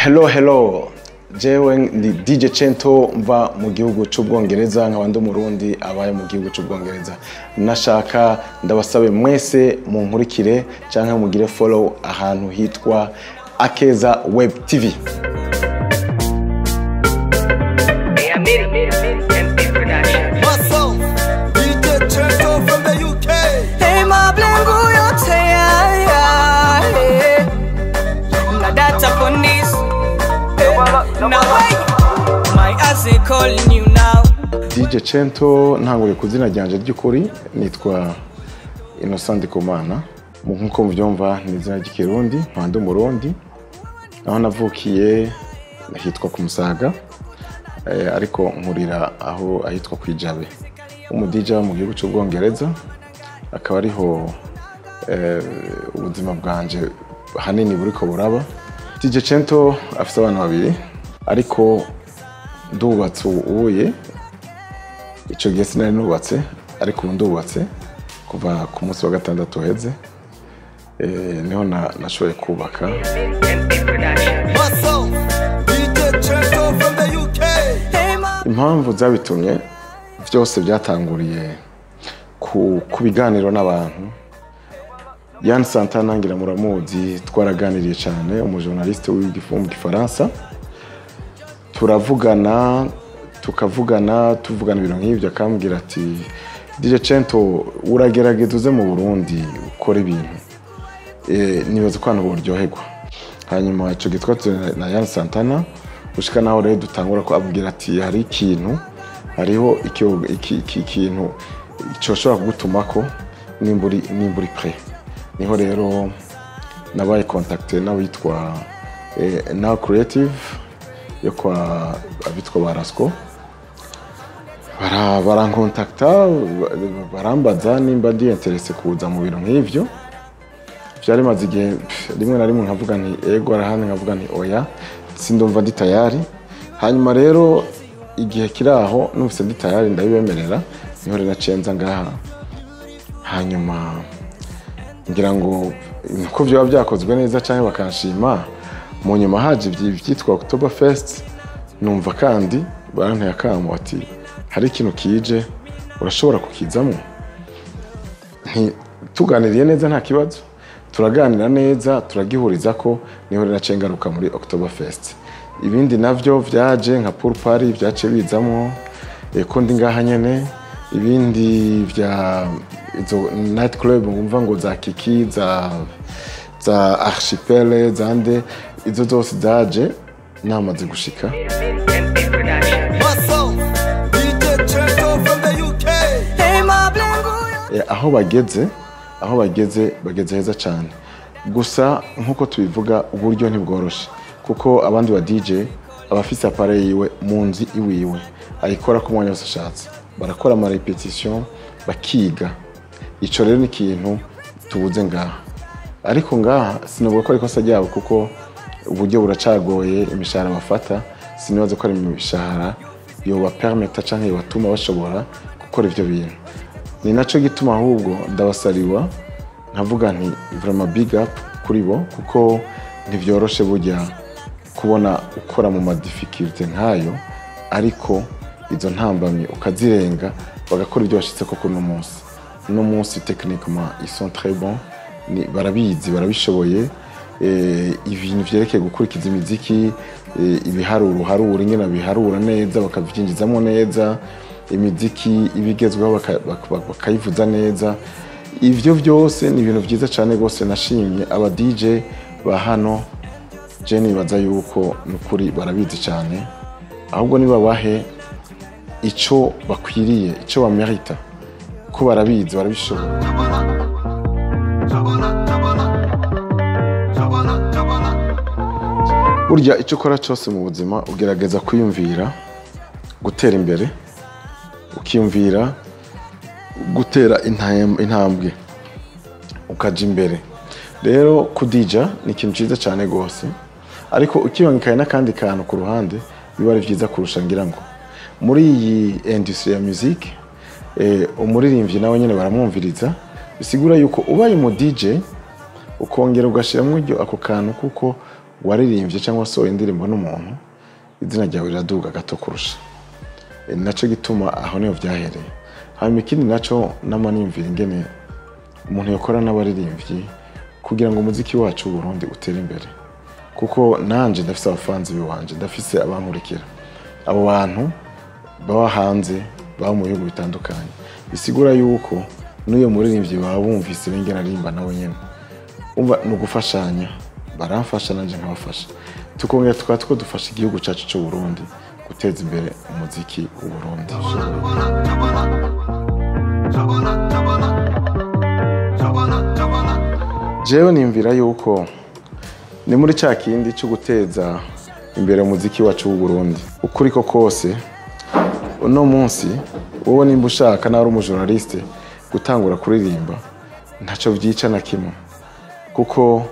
Hello, hello, jewe ndi DJ Cento mva mu gihugu c'Ubwongereza, nkaba ndi Umurundi abaye mu gihugu c'Ubwongereza. Nashaka ndabasabe mwese munkurikire canke mugire follow ahantu hitwa Akeza Web TV. Myself, DJ Cento from the UK. Hey, mablengu yote ya na data police. Now wait, my eyes are calling you now. DJ Cento, ntanguriye ku izina ryanje ry'ukuri, nitwa Innocent Ndikumana. Nkuko muvyumva ni izina ry'Ikirundi, nkaba ndi Umurundi. Aho navukiye hitwa ku Musaga, ariko nkurira aho ahitwa kw'Ijabe. Umu DJ wo mu gihugu c'Ubwongereza, akaba ariho ubuzima bwanje hanini buriko buraba. DJ Cento afise abana babiri, ariko ndubatse ubuye. Ico gihe sinari nubatse, ariko ubu ndubatse kuva ku munsi wa gatandatu uheze. Niho nashoboye kubaka. Myself, DJ Cento from the UK. Hey, my Impamvu zabitumye vyose byatanguriye ku biganiro n'abantu. Yann Santana ngira muramuzi, twaraganiriye cyane, umujournaliste wo mu Gifaransa. Turavugana, tukavugana, tuvugana ibintu nk'ibyo, akambwira ati DJ Cento uragerageza uze mu Burundi ukore ibintu. Nibaza ko abantu boryoherwa. Hanyuma ico gihe twatuye na Yann Santana, gushika naho rero dutangura ko abwira ati hari ikintu, hariho ikintu coshobora kugutumako nimburi prêt. Niho rero nabaye contacté n'abitwa Now Creative yo kwa abitwa ba Rasco. Barankontakta, barambaza nimba ndi intéressé kuza mu bintu nk'ivyo. Vyari maze igihe rimwe na rimwe nkavuga nti ego, arahandi nkavuga nti oya, sindumva ndi tayari. Hanyuma rero igihe kiraho numvise ndi tayari ndabibemerera, niho rero naciye nza ngaha. Hanyuma ngira ngo uko vyoba vyakozwe neza canke bakanshima, mu nyuma haje ivyitwa Oktoberfest, numva kandi baranteye akamo bati hari ikintu kije urashobora kukizamwo. Nti tuganiriye neza nta kibazo, turaganira neza turagihuriza ko, niho rero naciye ngaruka muri Oktoberfest. Ibindi navyo vyaje nka pool party vyaciye bizamwo, ko ndi ngaha nyene. Ibindi vya izo night club ngumva ngo za Kiki, za Archipel, zande, izo zose zaje namaze gushika. Myself, DJ Cento from the UK. Hey, mablengu Aho bageze bageze heza cyane. Gusa nkuko tubivuga, uburyo ntibworoshe, kuko abandi ba DJ abafise appareil yiwe mu nzu iwiwe, ayikora ku mwanya wose ashatse, barakora ama répétition, bakiga. Ico rero ni ikintu tubuze ngaha, ariko ngaha sinavuga ko ari ikosa ryabo, kuko uburyo buracagoye. Imishahara bafata sinibaza ko ari imishahara yoba permetta canke yobatuma bashobora gukora ivyo bintu. Ni naco gituma ahubwo ndabasariwa nkavuga nti vraiment big up kuri bo, kuko ntivyoroshe burya kubona ukora mu ma difficulté nkayo, ariko izo ntambamyi ukazirenga, bagakora ibyo bashitse koko. Uno munsi techniquement ils sont très bons, ni barabizi, barabishoboye. Ibintu vyerekeye gukurikiza imiziki, ibiharuro harura ingene biharura neza, bakavyinjizamo neza imiziki ibigezweho, bakayivuza neza. Ivyo vyose ni ibintu vyiza cane rwose. Nashimye aba DJ ba hano. Je nibaza yuko nukuri barabizi cyane, ahubwo nibabahe ico bakwiriye, ico bamerita, ko barabizi, barabishoboye. Burya icyo ukora cyose mu buzima ugerageza kwiyumvira gutera imbere, ukiyumvira gutera intambwe ukaja imbere. Rero kudija ni ikintu cyiza cyane rwose, ariko ukibangikanye n'akandi kantu ku ruhande biba ari byiza kurusha. Ngira ngo muri iyi industry ya musique, umuririmbyi nawe nyine baramwumviriza. Bisigura yuko ubaye umu DJ ukongera ugashyiramo iryo ako kantu kuko Waririmbye cyangwa wasohoye indirimbo n'umuntu, izina ryawe riraduga gato kurusha. Naco gituma aho niho vyahereye. Hanyuma ikindi naco, nama niyumvira ingene umuntu yakora n'abaririmbyi kugira ngo umuziki wacu w'Uburundi utere imbere, kuko nanje ndafise abafanzi biwanje, ndafise abankurikira, abo bantu baba hanze, baba mu bihugu bitandukanye. Bisigura yuko n'uyo muririmbyi baba bumvise bingene aririmba, nawe nyene umva ni ugufashanya, baramfasha nanje nkabafasha, tukongera tukaba two dufasha igihugu cacu c'u Burundi guteza imbere umuziki w'u Burundi. Jewe nimvira yuko ni muri ca kindi cyo guteza imbere umuziki wacu w'u Burundi. Ukuri ko kose, uno munsi wowe nimba ushaka, nawe uri umujournaliste, gutangura kuririmba, ntaco vyica na kimwe, kuko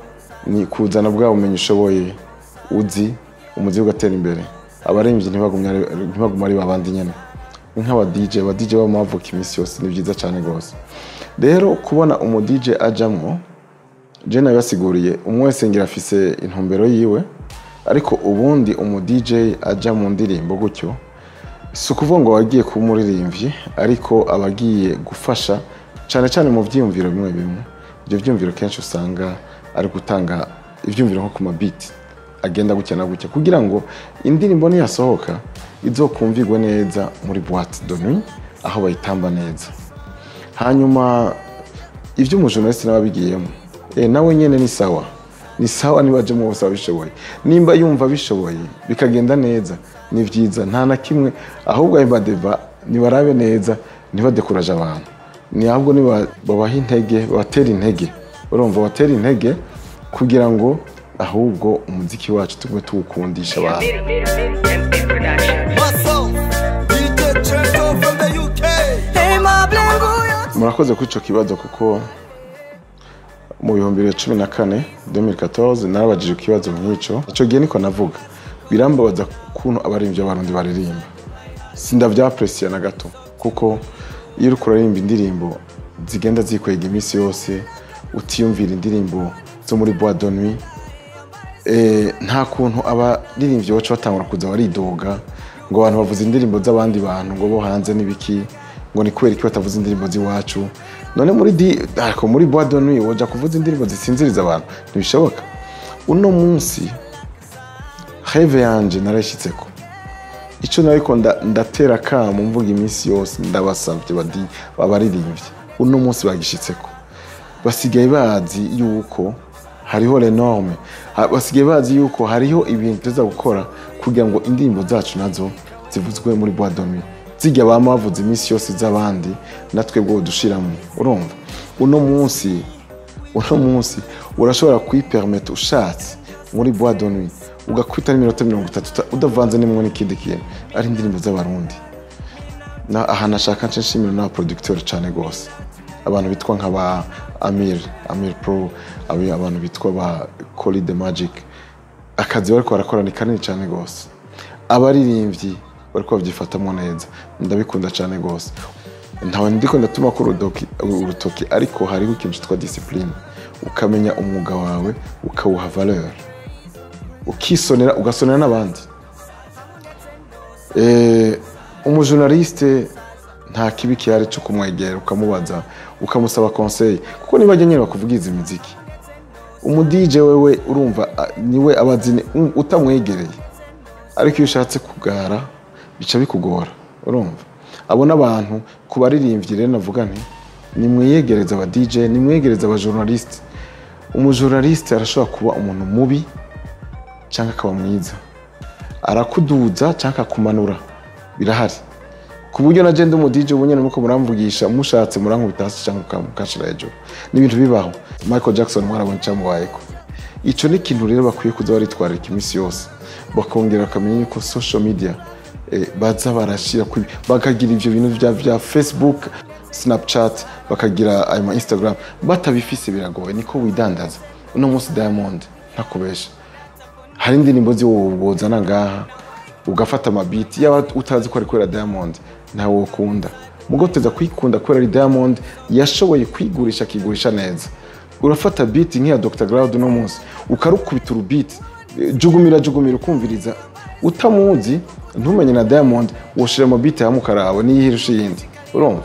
ni kuzana bwa bumenyi ushoboye, uzi umuziki ugatera imbere. Abaririmbyi ntibagumye ari babandi nyene, ni nk'aba DJ. Aba DJ baba bavuka iminsi yose, ni byiza cyane rwose. Rero kubona umu DJ ajamwo, je nabibasiguriye, umwe wese ngira afise intumbero yiwe, ariko ubundi umu DJ aja mu ndirimbo gutyo, si ukuvuga ngo agiye kuba umuririmbyi, ariko aba agiye gufasha cyane cyane mu vyiyumviro bimwe bimwe. Ibyo vyiyumviro kenshi usanga ari gutanga ivyumviro nko ku mabiti agenda gutya na gutya, kugira ngo indirimbo niyasohoka izokumvirwe neza muri boîte de nuit aho bayitamba neza. Hanyuma ibyo umujournaliste nawe abigiyemo, nawe nyene ni sawa, ni sawa. Niba ajemo bose abishoboye, nimba yumva bishoboye bikagenda neza, ni vyiza, nta na kimwe. Ahubwo ayo madeba nibarabe neza, ntibadekuraje abantu, ni ahubwo niba babaha intege, babatera intege, urumva, batera intege kugira ngo ahubwo umuziki wacu tugume tuwukundisha abantu. Muscle, DJ Trento from the UK. Hey, my blengu yote. Murakoze kuri ico kibazo, kuko mu 2014, 2014, narabajije ikibazo nk'ico. Ico gihe niko navuga, birambabaza ukuntu abaririmbyi b'Abarundi baririmba, sindavyapresiya na gato, kuko iyo uriko uraririmba indirimbo zigenda zikwega iminsi yose, utiyumvira indirimbo zo muri boîte de nuit, nta kuntu abaririmbyi baca batangura kuza baridoga ngo abantu bavuze indirimbo z'abandi bantu, ngo bo hanze n'ibiki, ngo ni kubera iki batavuze indirimbo z'iwacu. None muri di ariko muri boîte de nuit woja kuvuza indirimbo zisinziriza abantu? Ntibishoboka. Uno munsi rêve yanje narayishitseko. Ico nariko ndatera kamo mvuga iminsi yose, ndabasavye badi abaririmbyi, uno munsi bagishitseko. Basigaye bazi yuko hariho les normes, basigaye bazi yuko hariho ibintu tuza gukora kugira ngo indirimbo zacu nazo zivuzwe muri boîte de nuit, zijya bama bavuza iminsi yose z'abandi, natwe bwo dushiramo. Urumva, uno munsi urashobora kwipermettre ushatse muri boîte de nuit ugakwita n'iminota 30 udavanze n'imwe n'ikindi kintu, ari indirimbo z'Abarundi. Na ahantu ashaka nce nshimira n'aba producteur cyane gose, abantu bitwa nka ba Amir, Amir Pro, abantu bitwa ba Colly the Magic. Akazi bariko barakora ni kanini cyane gose. Abaririmbyi bariko babyifatamo neza, ndabikunda cyane gose. Ntawe ndiko ndatuma ko urutoki, ariko hariho ikintu cyitwa discipline, ukamenya umwuga wawe, ukawuha valeur, ukisonera, ugasonera n'abandi. Umujournaliste nta kibi kihari cyo kumwegera, ukamubaza, ukamusaba conseil, kuko niba nyine bakuvugiza imiziki. Umu DJ wewe urumva, niwe abazi utamwegereye, ariko iyo ushatse kugara bica bikugora. Urumva, abo n'abantu ku baririmbyi rero navuga nti nimwiyegereze aba DJ, nimwiyegereze aba journaliste. Umujournaliste arashobora kuba umuntu mubi cyangwa akaba mwiza, arakuduza cyangwa akakumanura, birahari. Ku buryo na je ndi umu DJ, ubu nyene muko muramvugisha, mushatse murankubita hasi cyangwa mukashira hejuru, ni ibintu bibaho. Michael Jackson mwarabonye icyamubayeko. Ico ni ikintu rero bakwiye kuza baritwararika iminsi yose, bakongera bakamenya yuko social media, baza barashira bakagira ivyo bintu vya Facebook, Snapchat, bakagira ayo ma Instagram. Batabifise biragoye, niko widandaza. Uno munsi Diamond, ntakubesha, hari indirimbo ziwozana ngaha ugafata amabiti, yaba utazi ko ari kubera Diamond ntawe wokunda. Mugo teza kuyikunda kubera ari Diamond yashoboye kwigurisha, akigurisha neza. Urafata beat nk'iya Dr Cloud uno munsi ukarukubita urubiti. Jugumira jugumira ukumviriza, utamuzi ntumenye na Diamond, woshira mu beat hamwe ukaraba niyihirusha iyindi, urumva.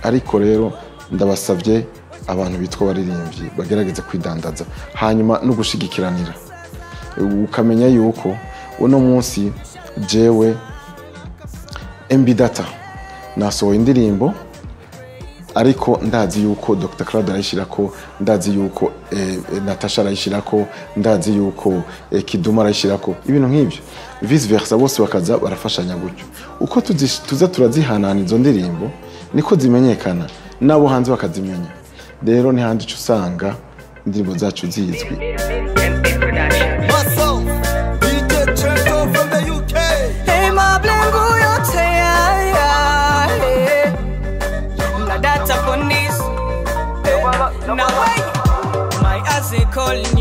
Ariko rero ndabasabye, abantu bitwa abaririmbyi bagerageze kwidandaza, hanyuma no gushigikiranira, ukamenya yuko uno munsi jewe MB Data nasohoye indirimbo, ariko ndazi yuko Dr Claude arayishirako, ndazi yuko Natasha arayishirako, ndazi yuko Kiduma arayishirako, ibintu nk'ibyo, vice versa, bose bakaza barafashanya gutyo. Uko tuza turazihanana izo ndirimbo, niko zimenyekana nabo hanze bakazimenya. Rero ntihandi uca usanga indirimbo zacu zizwi. Myself, DJ Trento from the UK. Aimable Nguyote, yeah. Now that's up on this. Now wait, my eyes are calling.